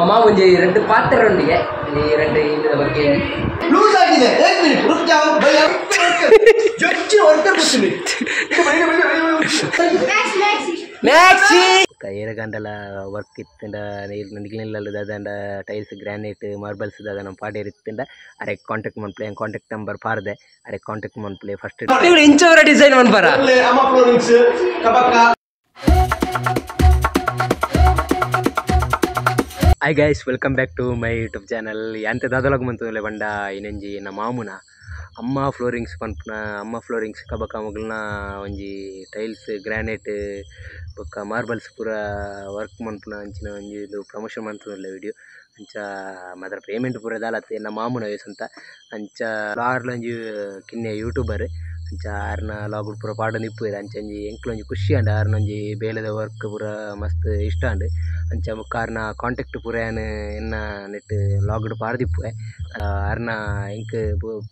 ಅಮ್ಮ ಒಂಜಿ ಎರಡು ಪಾತ್ರರೊಂದಿಗೆ ಈ ಎರಡು ಇಲ್ಲದ ಬಗ್ಗೆ ಲೂಸ್ ಆಗಿದೆ. एक ಮಿನಿಟ್ ರುಕ್ ಜಾओ ಭಯ್ಯ, ಜಡ್ಜಿ ವರ್ಕರ್ ಬರ್ತೀನಿ. ಮ್ಯಾಕ್ಸಿ ಏರಗಂಡಲ ವರ್ಕ್ ಇತ್ತಂಡ ನಿಗ್ಲಿಲ್ಲ ದಾದಂಡ ಟೈಲ್ಸ್ ಗ್ರಾನೈಟ್ ಮಾರ್ಬಲ್ಸ್ ದಾದ ನಮ್ಮ ಪಾಡೇರ್ ಇತ್ತಂಡ ಅರೆ ಕಾಂಟ್ಯಾಕ್ಟ್ ಮನ್ಪ್ಲೆ ಕಾಂಟ್ಯಾಕ್ಟ್ ನಂಬರ್ ಪಾರ್ದೆ ಅರೆ ಕಾಂಟ್ಯಾಕ್ಟ್ ಮನ್ಪ್ಲೆ ಫಸ್ಟ್ ಇವ್ರು ಇಂಚವರ ಡಿಸೈನ್ ಮನ್ಪರ ಅಮ್ಮ ಫ್ಲೋರಿಂಗ್ಸ್ ಕಬಕ್ಕ. Hi guys, welcome back to my YouTube channel. ಎಂತ ದಾದಲಾಗ ಮಂತುಲೆ ಬಂಡ ಇನ್ನೊಂಜಿ ನಮ್ಮ ಮಾಮುನ ಅಮ್ಮ ಫ್ಲೋರಿಂಗ್ಸ್ ಪನ್ಪುನ ಅಮ್ಮ ಫ್ಲೋರಿಂಗ್ಸ್ ಕಬಕ ಮೊಗಲ್ನ ಒಂಜಿ ಟೈಲ್ಸ್ ಗ್ರಾನೈಟ್ ಬೊಕ್ಕ ಮಾರ್ಬಲ್ಸ್ ಪೂರ ವರ್ಕ್ ಮನ್ಪುನ ಅಂಚಿನ ಒಂಜಿ ಇದು ಪ್ರಮೋಷನ್ ಮಂತುಲ್ಲ ವಿಡಿಯೋ. ಅಂಚ ಮಾತ್ರ ಪೇಮೆಂಟ್ ಪೂರ ದಾಲತ್ತೆ ನಮ್ಮ ಮಾಮುನ ಅಂತ ಅಂಚ ಆರ್ಲ ಒಂಜಿ ಕಿನ್ನೆ ಯೂಟ್ಯೂಬರ್ ಅಂಚ ಆರ್ನ ಲಾಗುಡ್ ಪೂರ ಪಾಡೊಂದು ಇಪ್ಪುವೆರ್. ಅಂಚ ಒಂಜಿ ಎಂಕ್ಲ ಒಂಜಿ ಖುಷಿ ಆಂಡ್ ಆರ್ನ ಒಂಜಿ ಬೇಲೆದ ವರ್ಕ್ ಪೂರ ಮಸ್ತ್ ಇಷ್ಟ ಆಂಡ್. ಅಂಚ ಬೊಕ್ಕ ಆರ್ನ ಕಾಂಟ್ಯಾಕ್ಟ್ ಪೂರ ಯಾನ್ ಎನ್ನ ನೆಟ್ ಲಾಗ್ಡ್ ಪಾಡ್ದಿಪ್ಪುವೆ. ಆರ್ನ ಎಂಕ್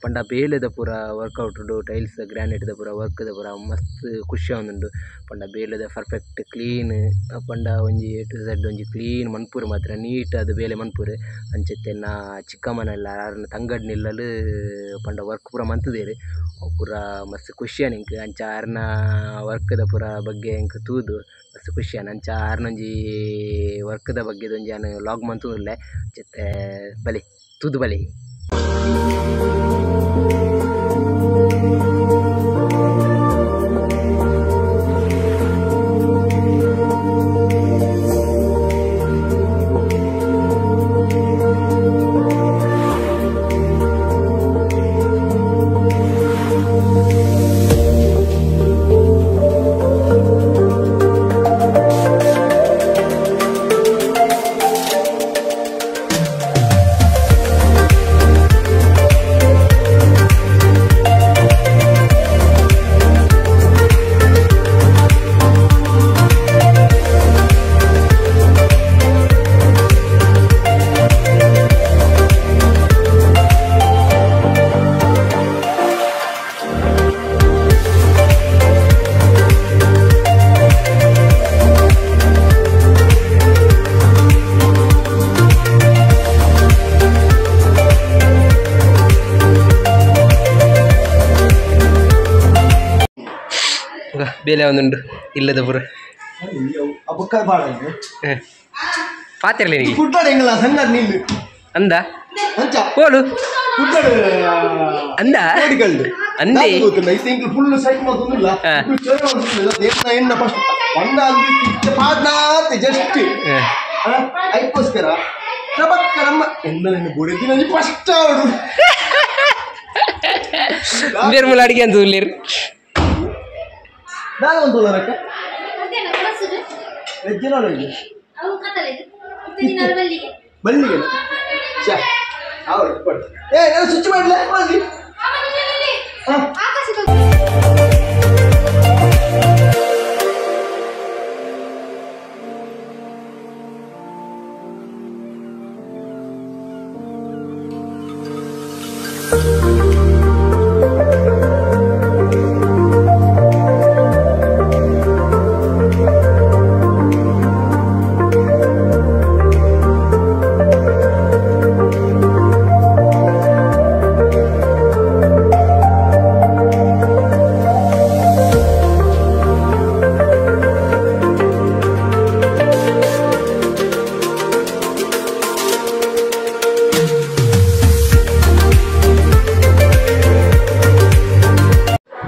ಪಂಡ ಬೇಲೆದ ಪೂರ ವರ್ಕೌಟ್ ಉಂಡು, ಟೈಲ್ಸ್ ಗ್ರಾನೈಟ್ದ ಪೂರ ವರ್ಕ್ದ ಪೂರ ಮಸ್ತ್ ಖುಷಿ ಆವೊಂದುಂಡು. ಪಂಡ ಬೇಲೆದ ಪರ್ಫೆಕ್ಟ್ ಕ್ಲೀನ್ ಪಂಡ ಒಂಜಿ ಎ ಟು ಝೆಡ್ ಒಂಜಿ ಕ್ಲೀನ್ ಮನ್ಪುರು ಮಾತ್ರ ನೀಟ್ ಅದು ಬೇಲೆ ಮನ್ಪುರು. ಅಂಚೆತ್ತೆ ಎನ್ನ ಚಿಕ್ಕಮ್ಮನೆಲ್ಲ ಆರ್ನ ತಂಗಡ್ನಿಲ್ಲಲು ಪಂಡ ವರ್ಕ್ ಪೂರ ಮಂತುದೆರ್ ಪೂರ ಮಸ್ತ್ ಖುಷಿಯಾನ ಎಂಕ್. ಅಂಚ ಆರ್ನ ವರ್ಕ್ದ ಪೂರ ಬಗ್ಗೆ ಎಂಕ್ ತೂದು ಮಸ್ತ್ ಖುಷಿಯಾನ. ಅಂಚ ಆರ್ನೊಂಜಿ ವರ್ಕ್ದ ಬಗ್ಗೆ ಒಂಜಿ ಯಾನ್ ಲಾಗ್ ಮಂತುಲ್ಲೆ ಅಂಚೆತ್ತೆ ಬಲಿ ತೂದು ಬಲಿ. ಬೇಲೆ ಒಂದುಂಡು ಇಲ್ಲದ ಪೂರ ಪಾತಿರಲಿ ಅಂದ ಹೋಲು ಅಂದ ಅಂದೆ ಅಡಿಗೆ ಅಂತ ದಾದ ಒಂದು ರಕ್ಕ ವೆಜ್ ನಾನ್ ವೆಜ್ ಬಲ್ಲಿಗೆ ಛೆ ಅವ್ರು ಕೊಟ್ಟು ಏ ನಾನು ಸ್ವಿಚ್ ಮಾಡಲ ಮಾಡಿ.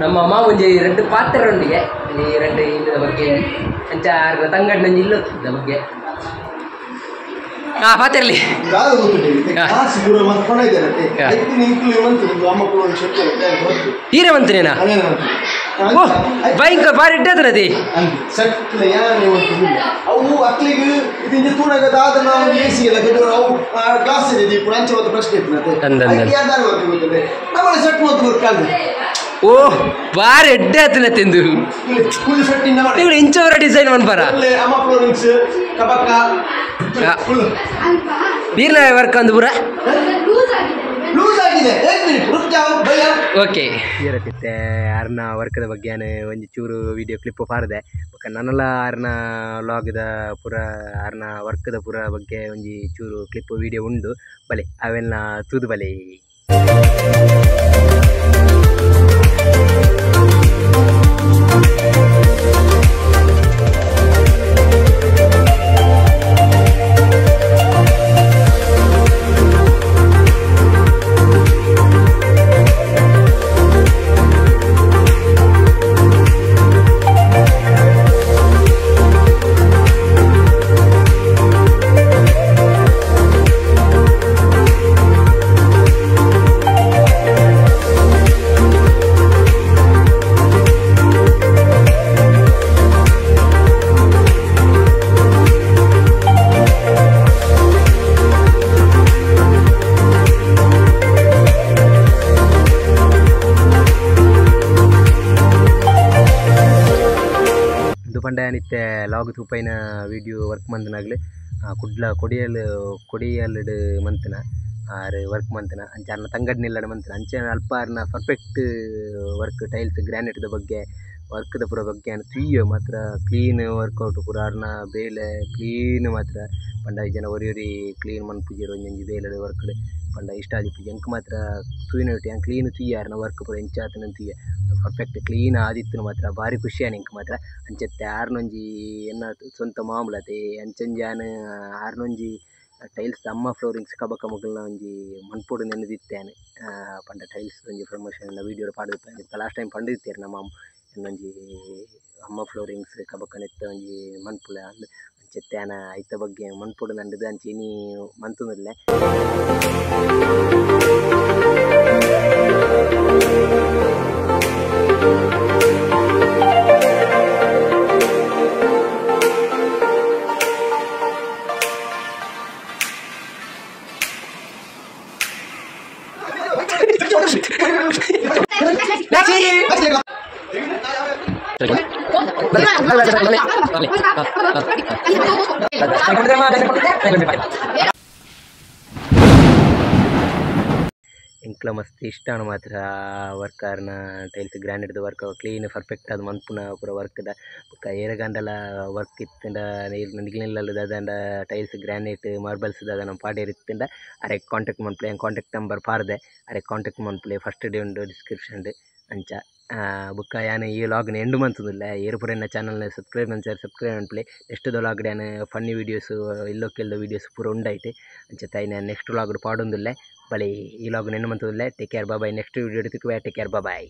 ನಮ್ಮ ಅಮ್ಮ ಒಂಜಿ ಎರಡು ಪಾತ್ರರೊಂದಿಗೆ ಈ ಎರಡು ಇಲ್ಲದ ಬಗ್ಗೆ ಅಂಚ ಆರ್ನ ತಂಗಡ್ನೊಂಜಿ ಇಲ್ಲದ ಬಗ್ಗೆ ಹಾಂ ಪಾತಿರಲಿ. ಹೀರೆ ಮಂತ್ರಿನಾ ಓ ಭಯಂಕರ ಬಾರಿ ಇಟ್ಟದ್ರದಿ ಅವು ಅಕ್ಲಿಗೆ ಇದು ತೂನಗ ದಾದ ನಾವು ಎಸಿ ಎಲ್ಲ ಅವು ಗ್ಲಾಸ್ ಇದೆ ಪುರಾಂಚ ಮತ್ತು ಪ್ರಶ್ನೆ ಇತ್ತು ನಮ್ಮ ಸೆಟ್ ಮತ್ತು ಬರ್ಕಾದ್ರೆ ಓ ಬಾರಿ ಎಡ್ಡೆ ಆತನ ತಿಂದು ಇವ್ರು ಇಂಚವರ ಡಿಸೈನ್ ಮನ್ಪರ ಅಮ್ಮ ಫ್ಲೋರಿಂಗ್ಸ್ ಕಬಕ್ಕ ಬೀರ್ನ ವರ್ಕ್ ಅಂದು ಪೂರ ಲೂಸ್ ಆಗಿದೆ 1 ಮಿನಿಟ್ ರುಕ್ ಜಾವ್ ಭಯ್ಯ ಓಕೆ ಇರತ್ತಿತ್ತೆ ಅರ್ನ ವರ್ಕದ ಬಗ್ಗೆ ಒಂಜಿ ಚೂರು ವಿಡಿಯೋ ಕ್ಲಿಪ್ ಪಾರದೆ ಬೊಕ್ಕ ನನಲ ಅರ್ನ ಲಾಗ್ದ ಪೂರ ಅರ್ನ ವರ್ಕದ ಪೂರ ಬಗ್ಗೆ ಒಂಜಿ ಚೂರು ಕ್ಲಿಪ್ ವಿಡಿಯೋ ಉಂಡು ಬಲೆ ಅವೆಲ್ಲ ತೂದು ಬಲೆ ಪಂಡಯಾನಿತ್ತೆ ಲಾಗ್ ತೂಪೈನ ವಿಡಿಯೋ ವರ್ಕ್ ಮಂದನಾಗಲಿ ಕುಡ್ಲ ಕೊಡಿಯಲ್ ಕೊಡಿಯಲ್ಡ್ ಮಂತನ ಆರು ವರ್ಕ್ ಮಂತನ ಅಂಚೆ ಅರ್ನ ತಂಗಡ್ನಿಲ್ಲಡ ಮಂತನ ಅಂಚೆ ಅಲ್ಪ ಅರ್ನ ಪರ್ಫೆಕ್ಟ್ ವರ್ಕ್ ಟೈಲ್ಸ್ ಗ್ರಾನೈಟ್ದ ಬಗ್ಗೆ ವರ್ಕ್ದ ಪೂರ ಬಗ್ಗೆ ಅನ್ನ ತುಯ್ಯ ಮಾತ್ರ ಕ್ಲೀನ್ ವರ್ಕೌಟ್ ಪೂರ ಅರ್ನ ಬೇಲೆ ಕ್ಲೀನ್ ಮಾತ್ರ ಪಂಡ ಜನ ಒರಿ ಒರಿ ಕ್ಲೀನ್ ಮನ್ಪುಜೆರ್ ಒಂಜೊಂಜಿ ಬೇಲೆಡ್ ವರ್ಕ್ಡ್ ಪಂಡ ಇಷ್ಟ ಆದಿಪ್ಪುಜಿ ಎಂಕ್ ಮಾತ್ರ ತೂಯಿನೊಟ್ಟು ಯಾನ್ ಕ್ಲೀನ್ ತುಯ್ಯ ಅರ್ನ ವರ್ಕ್ ಪೂರ ಎಂಚ ಆತನ ತುಯ್ಯ ಪರ್ಫೆಕ್ಟ್ ಕ್ಲೀನ್ ಆದಿತ್ತುನು ಮಾತ್ರ ಭಾರಿ ಖುಷಿ ಆನ್ ಎಂಕ್ ಮಾತ್ರ ಅಂಚತ್ತೆ ಆರ್ನೊಂಜಿ ಎನ್ನ ಸ್ವಂತ ಮಾಮೂಲತೆ ಅಂಚೊಂಜಿ ಯಾನ್ ಆರ್ನೊಂಜಿ ಟೈಲ್ಸ್ ಅಮ್ಮ ಫ್ಲೋರಿಂಗ್ಸ್ ಕಬಕ ಮೊಗಲ್ನ ಒಂಜಿ ಮನ್ಪೊಡು ನೆನೆದಿತ್ತೆ ಯಾನ್ ಪಂಡ ಟೈಲ್ಸ್ ಒಂಜಿ ಪ್ರಮೋಷನ್ ವೀಡಿಯೋ ಪಾಡ್ದಿತ್ತೆ ಲಾಸ್ಟ್ ಟೈಮ್ ಪಂಡಿತ್ತೇರು ನಮ್ಮ ಒಂಜಿ ಅಮ್ಮ ಫ್ಲೋರಿಂಗ್ಸ್ ಕಬಕ ನೆತ್ತ ಒಂಜಿ ಮನ್ಪುಲೆ ಅಂದ್ ಅಂಚತ್ತೆ ಯಾನ ಐತ ಬಗ್ಗೆ ಮನ್ಪೊಡು ನಂಡುದು ಅಂಚೆ ಇನಿ ಮಂತೊಂದುಲ್ಲೆ ಎಂಕ್ಲ ಮಸ್ತ್ ಇಷ್ಟ ಮಾತ್ರ ವರ್ಕರ್ನ ಟೈಲ್ಸ್ ಗ್ರಾನೈಟ್ದ ವರ್ಕ್ ಕ್ಲೀನ್ ಪರ್ಫೆಕ್ಟ್ ಅದು ಮನ್ಪುನ ಪೂರ ವರ್ಕ್ದ ಬೊಕ್ಕ ಏರೆಗಾಂಡಲ ವರ್ಕ್ ಇತ್ತಂಡ ನಿಗ್ಲಿಲ್ಲಲ್ ದಾದಾಂಡ ಟೈಲ್ಸ್ ಗ್ರಾನೈಟ್ ಮಾರ್ಬಲ್ಸ್ ದಾದ ನಮ್ಮ ಪಾಡೇರ್ ಇತ್ತಂಡ ಅರೆ ಕಾಂಟ್ಯಾಕ್ಟ್ ಮನ್ಪುಲೆ ಕಾಂಟ್ಯಾಕ್ಟ್ ನಂಬರ್ ಪಾರ್ದೆ ಅರೆ ಕಾಂಟ್ಯಾಕ್ಟ್ ಮನ್ಪುಲೆ ಫಸ್ಟ್ ಡೇ ಉಂಡು ಡಿಸ್ಕ್ರಿಪ್ಷನ್ ಅಂಚ ಬೊಕ್ಕ ಯಾನ್ ಈ ಲಾಗ್ನ ಎಂಡ್ ಮಂತುಂದುಲ್ಲೆ ಏರ್ ಪೂರ ಎನ್ನ ಚಾನಲ್ನ ಸಬ್ಸ್ಕ್ರೈಬ್ ಮನ್ಸರ್ ಸಬ್ಸ್ಕ್ರೈಬ್ ಮನ್ಪುಲೆ ನೆಕ್ಸ್ಟ್ ದ ಲಾಗ್ಡ್ ಯಾನ್ ಫನ್ನಿ ವೀಡಿಯೋಸ್ ಇಲ್ಲೊಕ್ಕೆಲ್ದ ವೀಡಿಯೋಸ್ ಪೂರ ಉಂಡೈತೆ ಅಂಚ ತಾಯಿನ ನೆಕ್ಸ್ಟ್ ಲಾಗ್ಡ್ ಪಾಡೊಂದುಲ್ಲೆ ಬಲೆ ಈ ಲಾಗ್ ನೆನ್ನು ಮಂತುಂದುಲ್ಲೆ take care bye next video ತಿಕ್ಕುವೆ take care bye.